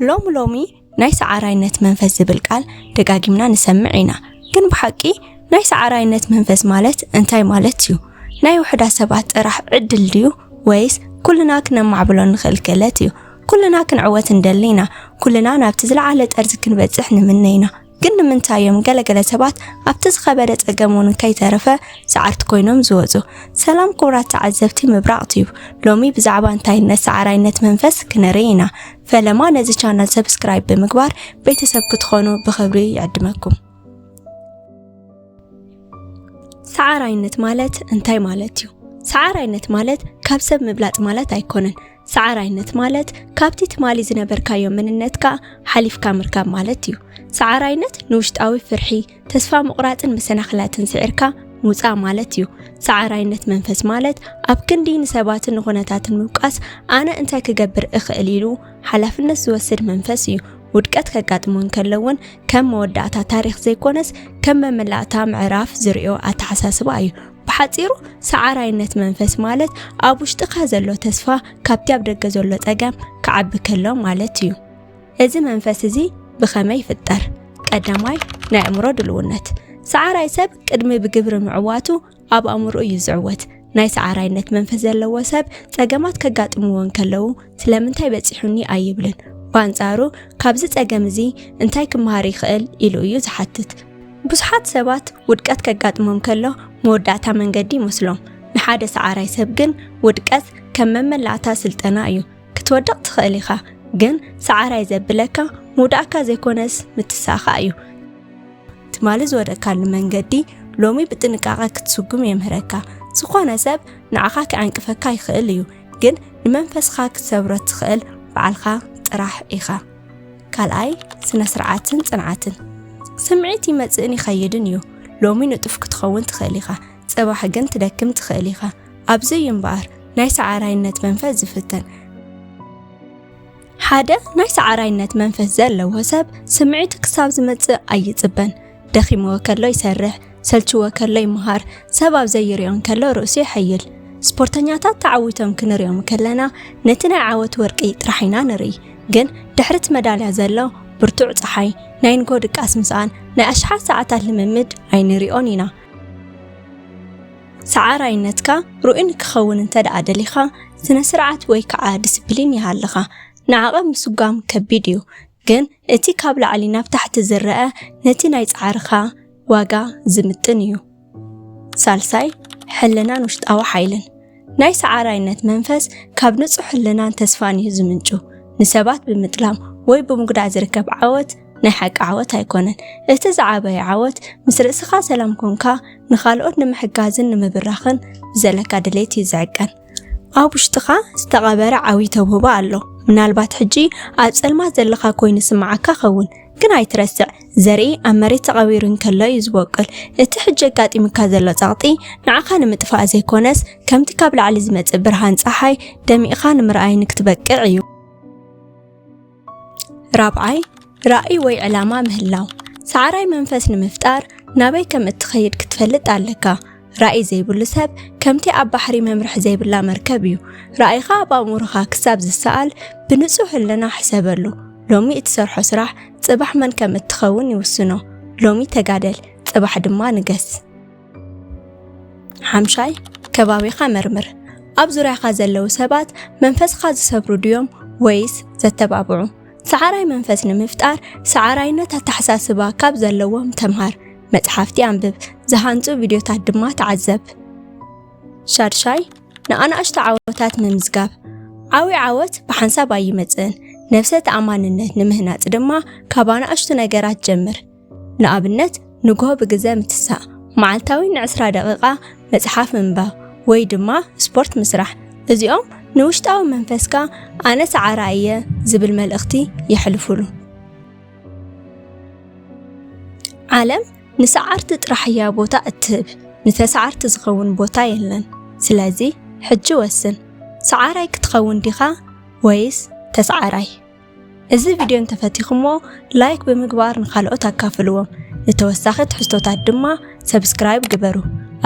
ሎሚ ሎሚ ናይ ሰዓራይነት መንፈስ ዝብል ቃል ደጋጊምና ንሰምዕ ኢና። ግን ብሓቂ ናይ ሰዓራይነት መንፈስ ማለት እንታይ ማለት እዩ? ናይ ውሑዳት ሰባት ጥራሕ ዕድል ድዩ? ወይስ ኩልና ክነማዕብሎ ንኽእል ክእለት እዩ? ኩልና ክንዕወት እንደሊ ኢና። ኩልና ናብቲ ዝለዓለ ጠርዚ ክንበጽሕ ንምነ ኢና። ግን ንምንታይ እዮም ገለገለ ሰባት ኣብቲ ዝኸበደ ጸገም እውን ከይተረፈ ሰዓርቲ ኮይኖም ዝወጹ? ሰላም ክቡራት ተዓዘብቲ ምብራቕ ቲዩብ፣ ሎሚ ብዛዕባ እንታይነት ሰዓራይነት መንፈስ ክንርኢ ኢና። ፈለማ ነዚ ቻናል ሰብስክራይብ ብምግባር ቤተሰብ ክትኾኑ ብኽብሪ ይዕድመኩም። ሰዓራይነት ማለት እንታይ ማለት እዩ? ሰዓራይነት ማለት ካብ ሰብ ምብላጽ ማለት ኣይኮነን። ሰዓራይነት ማለት ካብቲ ትማሊ ዝነበርካዮ መንነትካ ሓሊፍካ ምርካብ ማለት እዩ። ሰዓራይነት ንውሽጣዊ ፍርሒ፣ ተስፋ ምቑራጽን መሰናኽላትን ስዒርካ ምውጻእ ማለት እዩ። ሰዓራይነት መንፈስ ማለት ኣብ ክንዲ ንሰባትን ንኹነታትን ምውቃስ፣ ኣነ እንታይ ክገብር እኽእል ኢሉ ሓላፍነት ዝወስድ መንፈስ እዩ። ውድቀት ከጋጥሞ እንከሎ እውን ከም መወዳእታ ታሪኽ ዘይኮነስ ከም መመላእታ ምዕራፍ ዝርእዮ ኣተሓሳስባ እዩ። ብሓጺሩ ሰዓራይነት መንፈስ ማለት ኣብ ውሽጥኻ ዘሎ ተስፋ ካብቲ ኣብ ደገ ዘሎ ጸገም ክዓቢ ከሎ ማለት እዩ። እዚ መንፈስ እዚ ብኸመይ ይፍጠር? ቀዳማይ፣ ናይ ኣእምሮ ድልውነት። ሰዓራይ ሰብ ቅድሚ ብግብሪ ምዕዋቱ ኣብ ኣእምሮ እዩ ዝዕወት። ናይ ሰዓራይነት መንፈስ ዘለዎ ሰብ ጸገማት ከጋጥምዎ እንከለዉ ስለምንታይ በጺሑኒ ኣይብልን። ብኣንጻሩ ካብዚ ጸገም እዚ እንታይ ክመሃር ይኽእል ኢሉ እዩ ዝሓትት። ብዙሓት ሰባት ውድቀት ከጋጥሞም ከሎ መወዳእታ መንገዲ ይመስሎም። ንሓደ ሰዓራይ ሰብ ግን ውድቀት ከም መመላእታ ስልጠና እዩ። ክትወድቕ ትኽእል ኢኻ፣ ግን ሰዓራይ ዘብለካ ምውዳእካ ዘይኮነስ ምትሳእኻ እዩ። ትማሊ ዝወደቅካሉ መንገዲ ሎሚ ብጥንቃቐ ክትስጉም የምህረካ። ዝኾነ ሰብ ንዓኻ ክዕንቅፈካ ይኽእል እዩ፣ ግን ንመንፈስኻ ክትሰብሮ ትኽእል ባዕልኻ ጥራሕ ኢኻ። ካልኣይ፣ ስነ ስርዓትን ጽንዓትን። ስምዒት ይመጽእን ይኸይድን እዩ። ሎሚ ንጡፍ ክትኸውን ትኽእል ኢኻ፣ ጽባሕ ግን ትደክም ትኽእል ኢኻ። ኣብዚ እዩ እምበኣር ናይ ሰዓራይነት መንፈስ ዝፍተን። ሓደ ናይ ሰዓራይነት መንፈስ ዘለዎ ሰብ ስምዒቱ ክሳብ ዝመጽእ ኣይጽበን። ደኺምዎ ከሎ ይሰርሕ፣ ሰልችዎ ከሎ ይመሃር፣ ሰብ ኣብ ዘይሪኦ እንከሎ ርእሱ የሐይል። ስፖርተኛታት ተዓዊቶም ክንሪኦም ከለና ነቲ ናይ ዓወት ወርቂ ጥራሕ ኢና ንርኢ። ግን ድሕሪ እቲ መዳልያ ዘሎ ብርቱዕ ጸሓይ፣ ናይ ንግሆ ድቃስ ምስኣን፣ ናይ ኣሽሓት ሰዓታት ልምምድ ኣይንሪኦን ኢና። ሰዓራይነትካ ርኡይ ንክኸውን እንተ ደኣ ደሊኻ፣ ስነ ስርዓት ወይ ከዓ ዲስፕሊን ይሃልኻ። ንዓቐብ ምስጓም ከቢድ እዩ፣ ግን እቲ ካብ ላዕሊ ናብ ታሕቲ ዝረአ ነቲ ናይ ጻዕርኻ ዋጋ ዝምጥን እዩ። ሳልሳይ፣ ሕልናን ውሽጣዊ ሓይልን። ናይ ሰዓራይነት መንፈስ ካብ ንጹህ ሕልናን ተስፋን እዩ ዝምንጩ። ንሰባት ብምጥላም ወይ ብምጉዳእ ዝርከብ ዓወት ናይ ሓቂ ዓወት ኣይኮነን። እቲ ዝዓበየ ዓወት ምስ ርእስኻ ሰላም ኮንካ ንኻልኦት ንምሕጋዝን ንምብራኽን ብዘለካ ድሌት እዩ ዝዕቀን። ኣብ ውሽጥኻ ዝተቐበረ ዓብዪ ተውህቦ ኣሎ። ምናልባት ሕጂ ኣብ ጸልማት ዘለኻ ኮይኑ ይስምዓካ ኸውን፣ ግን ኣይትረስዕ፣ ዘርኢ ኣብ መሬት ተቐቢሩ እንከሎ እዩ ዝበቁል። እቲ ሕጂ ኣጋጢሙካ ዘሎ ጸቕጢ ንዓኻ ንምጥፋእ ዘይኮነስ፣ ከምቲ ካብ ላዕሊ ዝመጽእ ብርሃን ጸሓይ ደሚቕኻ ንምርኣይ ንክትበቅዕ እዩ። ራብዓይ፣ ራእይ ወይ ዕላማ ምህላው። ሰዓራይ መንፈስ ንምፍጣር ናበይ ከም እትኸይድ ክትፈልጥ ኣለካ። ራእይ ዘይብሉ ሰብ ከምቲ ኣብ ባሕሪ መምርሒ ዘይብላ መርከብ እዩ። ራእይኻ ኣብ ኣእምሮኻ ክሳብ ዝሰኣል ብንጹህ ህልና ሕሰበሉ። ሎሚ እትሰርሖ ስራሕ ጽባሕ መን ከም እትኸውን ይውስኖ። ሎሚ ተጋደል፣ ጽባሕ ድማ ንገስ። ሓምሻይ፣ ከባቢኻ መርምር። ኣብ ዙርያኻ ዘለዉ ሰባት መንፈስኻ ዝሰብሩ ድዮም ወይስ ዘተባብዑ? ሰዓራይ መንፈስ ንምፍጣር ሰዓራይነት ኣተሓሳስባ ካብ ዘለዎም ተምሃር። መጽሓፍቲ ኣንብብ፣ ዝሃንጹ ቪድዮታት ድማ ተዓዘብ። ሻድሻይ፣ ንኣናእሽቱ ዓወታት ምምዝጋብ። ዓብዪ ዓወት ብሓንሳብ ኣይመጽእን። ነብሰ ተኣማንነት ንምህናጽ ድማ ካብ ኣናእሽቱ ነገራት ጀምር። ንኣብነት፣ ንግሆ ብግዘ ምትሳእ፣ መዓልታዊ ንዕስራ ደቂቓ መጽሓፍ ምንባብ ወይ ድማ ስፖርት ምስራሕ። እዚኦም ንውሽጣዊ መንፈስካ ኣነ ሰዓራይ እየ ዝብል መልእኽቲ የሕልፉሉ። ዓለም ንሰዓርቲ ጥራሕ እያ ቦታ እትህብ፣ ንተሰዓርቲ ዝኸውን ቦታ የለን። ስለዚ ሕጂ ወስን፣ ሰዓራይ ክትኸውን ዲኻ ወይስ ተሰዓራይ? እዚ ቪድዮ እንተፈቲኹሞ ላይክ ብምግባር ንኻልኦት ኣካፍልዎም። ንተወሳኺ ትሕዝቶታት ድማ ሰብስክራይብ ግበሩ።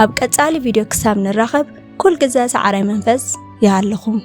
ኣብ ቀጻሊ ቪድዮ ክሳብ ንራኸብ ኩል ግዘ ሰዓራይ መንፈስ ይሃልኹም።